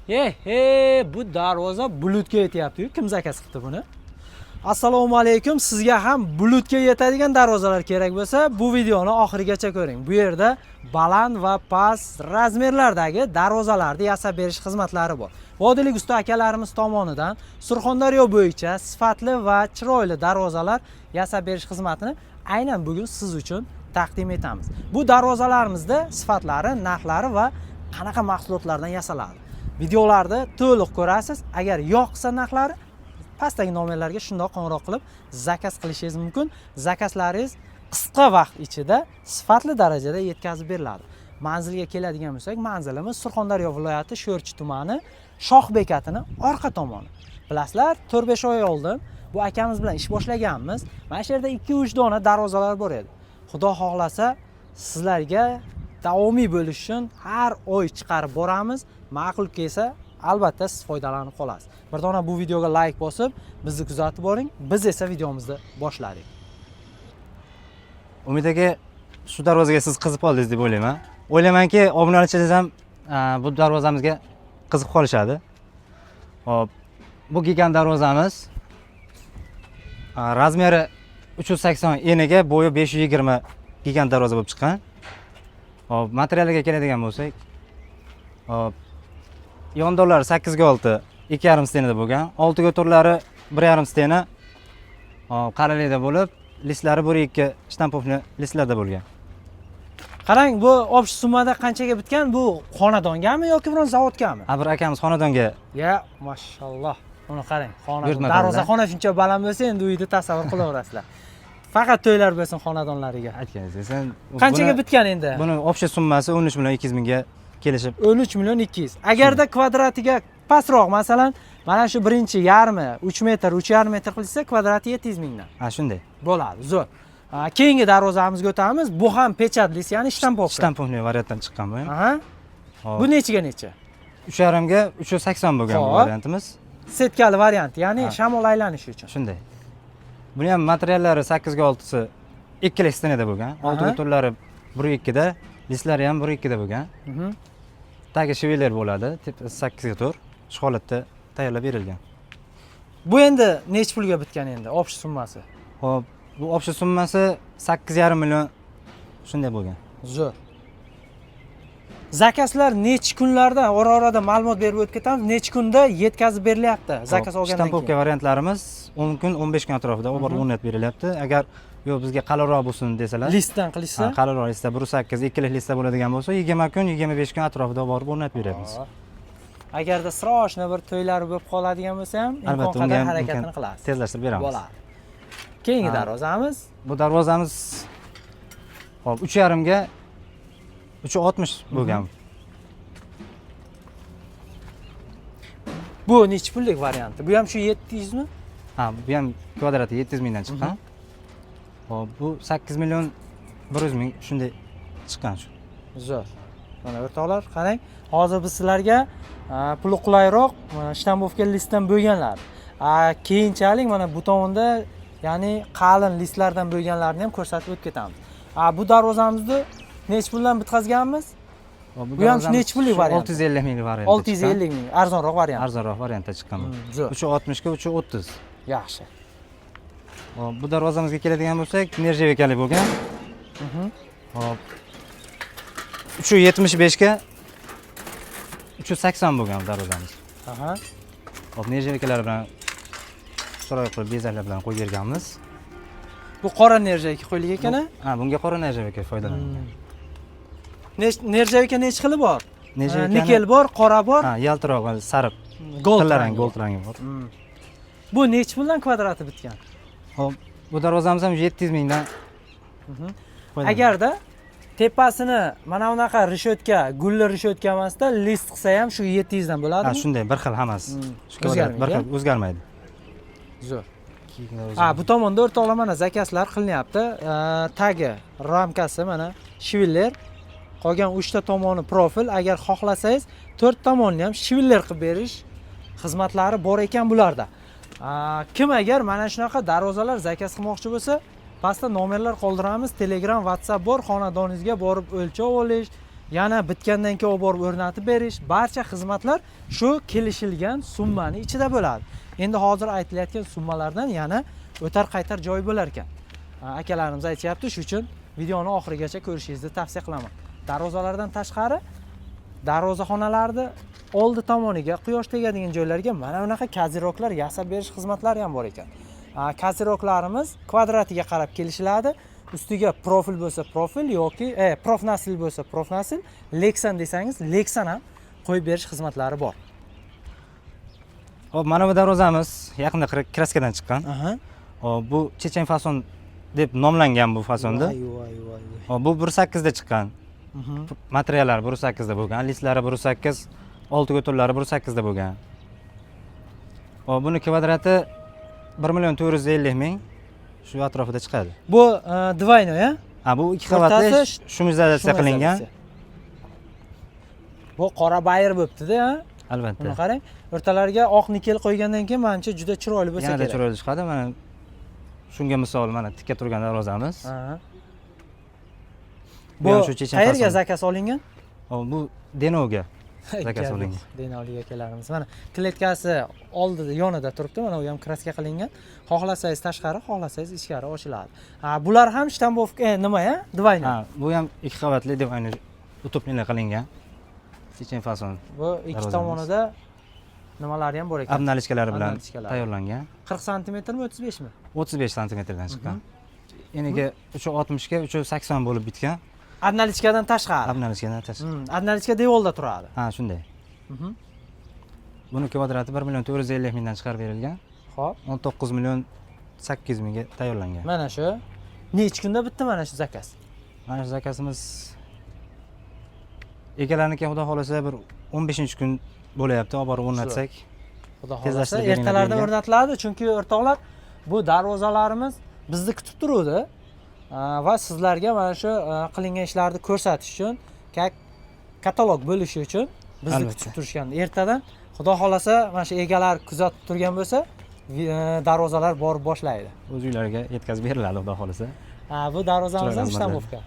He, bu darvoza bulutga yetyapti-yu. Kim zakaz qildi buni? Assalomu alaykum. Sizga ham bulutga yetadigan darvozalar kerak bo'lsa, bu videoni oxirigacha ko'ring. Bu yerda baland va past razmerlardagi darvozalarni yasab berish xizmatlari bor. Vodiylik usta akalarimiz tomonidan Surxondaryo bo'yicha sifatli va chiroyli darvozalar yasab berish xizmatini aynan bugun siz uchun taqdim etamiz. Bu darvozalarimizda sifatlari, narxlari va qanaqa mahsulotlardan yasaladi. Videolarda to'liq ko'rasiz. Agar yoqsa narxlari, pastdagi nomerlarga shundoq qo'ng'iroq qilib zakaz qilishingiz mumkin. Zakazlaringiz qisqa vaqt ichida sifatli darajada yetkazib beriladi. Manzilga keladigan bo'lsak, manzilimiz Surxondaryo viloyati Sho'rchi tumani, Shoh bekatini orqa tomoni. Bilasizlar, 4-5 oy oldin bu akamiz bilan ish boshlaganmiz. Mana shu yerda 2-3 dona darvozalar bor edi. Xudo xohlasa, sizlarga davomiy bo'lish uchun har oy chiqarib boramiz. Ma'qul kelsa, albatta siz foydalanib qolasiz. Bir dona bu videoga like bosib, bizni kuzatib boring. Biz esa videomizni boshladik. Umid aka, shu darvozaga siz qiziqib qoldingiz deb o'ylayman. O'ylaymanki, obunachilarimiz ham bu darvozamizga qiziqib qolishadi. Xo'p, bu gigant darvozamiz razmeri 380 eniga, bo'yi 520 gigant darvoza bo'lib chiqqan. Xo'p, materialiga keladigan bo'lsak, xo'p, yondorlari 8 ga 6, 2,5 стена da bo'lgan. 6 ga to'rtlari 1,5 стена. Xo'p, qalinlikda bo'lib, listlari 1,2 штамповный listlarda bo'lgan. Qarang, bu общий summada qanchaga bitgan? Bu xonadongami yoki biron zavodgami? Ha, bir akamiz xonadonga. Ya, mashalloh. Uni qarang, xonadon. Buyurtma. Darvozaxona shuncha baland bo'lsa, endi uyni tasavvur qilaverasizlar. Faqat to'ylar bo'lsin xonadonlariga. Aytganingiz sen. Qanchaga bitgan endi? Buni общий summasi 13 million 200 mingga kelishib. 13 million 200. Agarda kvadratiga pastroq, masalan, mana shu birinchi yarmi 3 metr, 3,5 metr qilsa, kvadrati 700 mingdan Ha, shunday. bo'ladi. Zo'r. Ha, keyingi darvozamizga o'tamiz. Bu ham печать лист, ya'ni штамповка. Штамповный variantdan chiqqan bu ham. Aha. Hop. Bu nechiga necha? 3,5 ga 380 bo'lgan bu variantimiz. Setkali variant, ya'ni Ha. shamol aylanishi uchun. Shunday. Buni ham materiallari 8 ga 6si ikkilik стена da bo'lgan. 6 ga to'rtlari 1,2 da, listlari ham 1,2 da bo'lgan. Tagi швеллер bo'ladi, tepasi 8 ga 4. Shu holatda tayyorlab berilgan. Bu endi nechi pulga bitgan endi общий summasi? Xo'p, bu общий summasi 8,5 million shunday bo'lgan. Zo'r. Zakazlar nechi kunlarda, ora-orada ma'lumot berib o'tib ketamiz, nechi kunda yetkazib berilyapti zakaz olgandan Штамповка keyin? variantlarimiz 10 kun, 15 kun atrofida olib borib o'rnatib berilyapti. Agar yo'q, bizga qalinroq bo'lsin desalar, Listdan qilishsa? Ha, qalinroq listda 1,8 ikkilik listda bo'ladigan bo'lsa, 20 kun, 25 kun atrofida olib borib o'rnatib beryapmiz. Agarda срочно bir to'ylar bo'lib qoladigan bo'lsa ham, imkon Albatta, unga qadar ham harakatini imkon qilasiz. tezlashtirib beramiz. Bo'ladi. Keyingi Ha. darvozamiz. Bu darvozamiz, xo'p, 3,5 ga 360 bo'lgan. Bu nechi pullik varianti? Bu ham shu 700 mi? Ha, bu ham kvadrati 700 mingdan chiqqan. Xo'p, bu 8 million 100 ming shunday chiqqan shu. Zo'r. Mana o'rtoqlar, qarang. Hozir biz sizlarga puli qulayroq штамповка listdan bo'lganlar. Keyinchalik mana bu tomonda, ya'ni qalin listlardan bo'lganlarni ham ko'rsatib o'tib ketamiz. Bu darvozamizni nechi puldan bitkazganmiz? Xo'p, Bu ham nechi pullik variant? 650 ming variantda. 650 ming, arzonroq variant. Arzonroq variantda chiqqan bu. Zo'r. 360 ga 330. Yaxshi. Xo'p, bu darvozamizga keladigan bo'lsak, нержавейка li bo'lgan. Xo'p. 375 ga 380 bo'lgan bu darvozamiz. Xo'p, нержавейка lar bilan chiroyli qilib bezaklar bilan qo'yib berganmiz. Bu qora нержавейка qo'yilgan ekan a? Ha, bunga qora нержавейка foydalanilgan. Нержавейка nechi xili bor? Нержавейка ni- Nikel bor, qora bor, Ha, yaltiroq, sariq, gold tilla rang, rangi gold bor. rangi bor. Bu nechi puldan kvadrati bitgan? Xo'p, bu darvozamiz ham 700 mingdan foydalanilgan. Agarda tepasini mana bunaqa reshotka, gulli reshotka emasda, list qilsa ham shu 700 dan Ha, bo'ladimi? shunday, bir xil hammasi. Shu kvadrat O'zgarmaydi, bir xil o'zgarmaydi. Zo'r. Ha, bu tomonda o'rtoqlar, mana zakazlar qilinyapti. Tagi, ramkasi mana швеллер. Qolgan 3 ta tomoni profil. Agar xohlasangiz, to'rt tomonni ham швеллер qilib berish xizmatlari bor ekan bularda. Kim agar mana shunaqa darvozalar zakaz qilmoqchi bo'lsa, pastda nomerlar qoldiramiz. Telegram, WhatsApp bor. Xonadoningizga borib o'lchov olish, Yana bitgandan keyin olib borib o'rnatib berish, barcha xizmatlar shu kelishilgan summani ichida bo'ladi. Endi hozir aytilayotgan summalardan yana o'tar qaytar joy bo'lar ekan. Akalarimiz aytyapti, shu uchun videoni oxirigacha ko'rishingizni tavsiya qilaman. Darvozalardan tashqari darvozaxonalarni oldi tomoniga quyosh tegadigan joylarga mana bunaqa козырёк lar yasab berish xizmatlari ham bor ekan. Козырёк larimiz kvadratiga qarab kelishiladi. Ustiga profil bo'lsa profil yoki профнастил bo'lsa профнастил, leksan desangiz leksan ham qo'yib berish xizmatlari bor. Hop, mana bu darvozamiz yaqinda краска dan chiqqan. Hop, bu chechen fason deb nomlangan bu fasonda. Voy, voy, voy, voy. Hop, bu 1.8 da chiqqan. Materiallar 1.8 da bo'lgan, listlari 1.8, oltiga to'rtlari 1.8 da bo'lgan. Hop, buni kvadrati 1 million 450 ming shu atrofida chiqadi. Bu двойной, a? Ha, bu ikki qavatli, O'rtasi шумоизоляция qilingan. Bu qora bayir bo'libdi-da, a? Albatta. Buni qarang, o'rtalariga oq nikel qo'ygandan keyin manimcha juda chiroyli bo'lsa Yanada kerak. chiroyli chiqadi. Mana shunga misol, mana tikka turgan darvozamiz. Bu Bu ham shu chechen qayerga fason. заказ olingan? Hop, bu Denovga заказ olingan. Denovlik akalarimiz. Mana kletkasi oldida, yonida turibdi. Mana u ham краска qilingan. Xohlasangiz tashqari, xohlasangiz ichkari ochiladi. Ha, bular ham штамповка, nima ya? Двойной. Ha, bu ham ikki qavatli двойной утепление qilingan. Chechen fason. Bu ikki Darvozamiz. tomonida nimalari ham bor ekan. Обналичка lari bilan Обналичка lari. tayyorlangan. 40 santimetrmi, 35 mi? 35 santimetrdan chiqqan. Eniga 360 ga 380 bo'lib bitgan. Обналичка dan tashqari. Обналичка dan tashqari. Обналичка devorda turadi. Ha, shunday. Buni kvadrati 1 million 450 mingdan chiqarib berilgan. 19 million 800 mingga tayyorlangan. Mana shu. Necha kunda bitdi mana shu заказ? Mana shu заказ imiz egalarniki, xudo xohlasa, bir 15 kun bo'layapti, olib borib o'rnatsak. Xudo xohlasa Tezlashtirib beringlar ertalarda deyilgan. O'rnatiladi, chunki o'rtoqlar, bu darvozalarimiz bizni kutib turuvdi. Va sizlarga mana shu qilingan ishlarni ko'rsatish uchun, как katalog bo'lishi uchun bizni kutib turishgan. Ertadan xudo xohlasa mana shu egalar kuzatib turgan bo'lsa, darvozalar borib boshlaydi. O'z uylariga yetkazib beriladi, xudo xohlasa. Ha, bu darvozamiz ham Chiroyli. штамповка.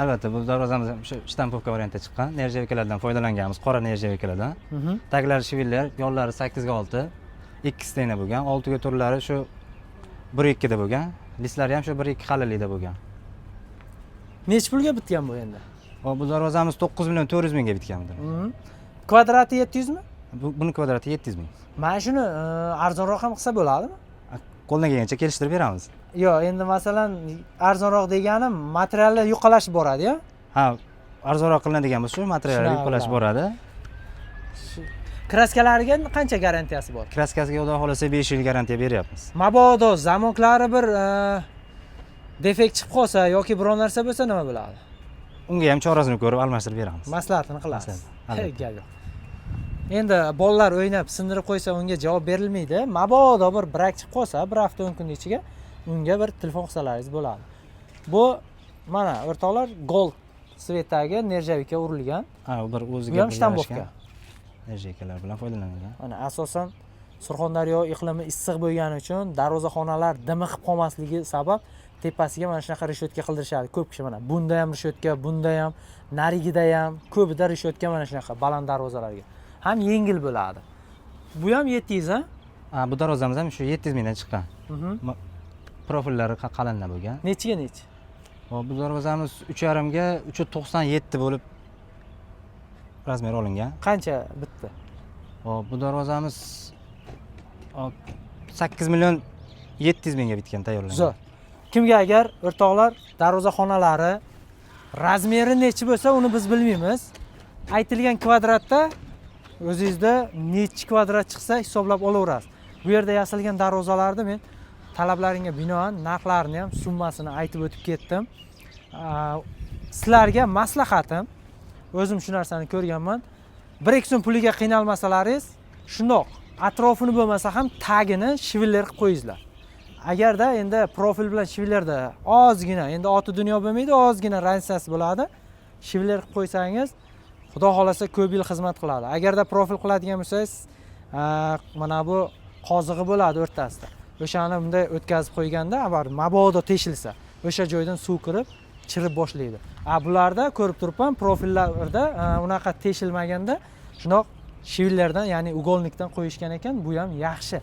Albatta, bu darvozamiz ham o'sha штамповка variantda chiqqan. Нержавейка lardan foydalanganmiz, qora нержавейка lardan. Taglari швеллер, yollari 8 ga 6, ikki стена bo'lgan, oltiga to'rtlari shu 1.2 da bo'lgan, listlari ham shu 1.2 qalinlikda bo'lgan. Nechi pulga bitgan bu endi? Hop, bu darvozamiz 9 million 400 mingga bitgan bu. Kvadrati 700 mi? Buni kvadrati 700 ming. Mana shuni arzonroq ham qilsa bo'ladimi? Qo'ldan kelgancha kelishtirib beramiz. Yo'q, endi masalan, arzonroq deganim materiallar yo'qolashib boradi-ya. Ha, arzonroq qilinadigan bo'lsa, shu materiallar Shunaqa yo'qolashib bo'ladi. boradi. Краска lariga qancha garantiyasi bor? Краска siga, xudo xohlasa, 5 yil garantiya beryapmiz. Mabodo замок lari bir дефект chiqib qolsa yoki biror narsa bo'lsa, nima bo'ladi? Unga ham chorasini ko'rib almashtirib beramiz. Maslahatini qilasiz. Maslahat, albatta. Gap yo'q. Endi bolalar o'ynab sindirib qo'ysa, unga javob berilmaydi. Mabodo bir брак chiqib qolsa, bir hafta 10 kun ichiga unga bir telefon qilsalaringiz bo'ladi. Bu mana, o'rtoqlar, gold цвет dagi нержавейка urilgan. Ha, u bir o'ziga Bu ham bir штамповка. yarashgan нержавейка lar bilan foydalanilgan. Mana asosan Surxondaryo iqlimi issiq bo'lgani uchun darvozaxonalar dimiqib qolmasligi sabab tepasiga mana shunaqa решётка qildirishadi ko'p kishi. Mana bunda ham решётка, bunda ham, narigida ham, ko'pida решётка mana shunaqa baland darvozalarga ham yengil bo'ladi. Bu ham 700, a? Ha, bu darvozamiz ham shu 700 mingdan chiqqan. Profillari qalinda bo'lgan. Nechiga nechi? Hop, bu darvozamiz 3.5 ga 3.97 bo'lib размер olingan. Qancha bitdi? Hop, bu darvozamiz, hop, 8 million 700 mingga bitgan, tayyorlangan. Zo'r. Kimga agar, o'rtoqlar, darvozaxonalari размер i nechi bo'lsa, uni biz bilmaymiz. Aytilgan kvadratda o'zingizda nechi kvadrat chiqsa, hisoblab olaverasiz. Bu yerda yasalgan darvozalarni men talablaringga binoan narxlarini ham, summasini aytib o'tib ketdim. Sizlarga maslahatim, o'zim shu narsani ko'rganman, 1-2 so'm puliga qiynalmasalaringiz, shundoq atrofini bo'lmasa ham tagini швеллер qilib qo'yingizlar. Agarda endi profil bilan швеллер da ozgina, endi oti dunyo bo'lmaydi, ozgina разница si bo'ladi. Швеллер qilib qo'ysangiz, xudo xohlasa, ko'p yil xizmat qiladi. Agarda profil qiladigan bo'lsangiz, mana bu qozig'i bo'ladi o'rtasida, o'shani bunday o'tkazib qo'yganda, agar mabodo teshilsa, o'sha joydan suv kirib. Chirib boshlaydi. A bularda ko'rib turibman, profillarda unaqa teshilmaganda, shundoq швеллер dan, ya'ni угольник dan qo'yishgan ekan. Bu ham yaxshi,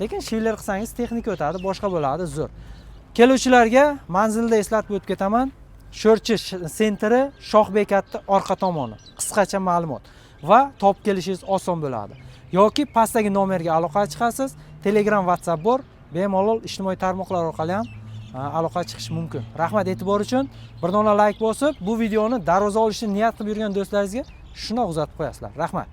lekin швеллер qilsangiz, texnika o'tadi, boshqa bo'ladi, zo'r. Keluvchilarga manzilda eslatib o'tib ketaman: Sho'rchi центр i, Shoh bekatni orqa tomoni. Qisqacha ma'lumot va topib kelishingiz oson bo'ladi yoki pastdagi nomerga aloqaga chiqasiz. Telegram, WhatsApp bor, bemalol ijtimoiy tarmoqlar orqali ham aloqaga chiqish mumkin. Rahmat e'tibor uchun. Bir dona layk bosib, bu videoni darvoza olishni niyat qilib yurgan do'stlaringizga shundoq uzatib qo'yasizlar. Rahmat.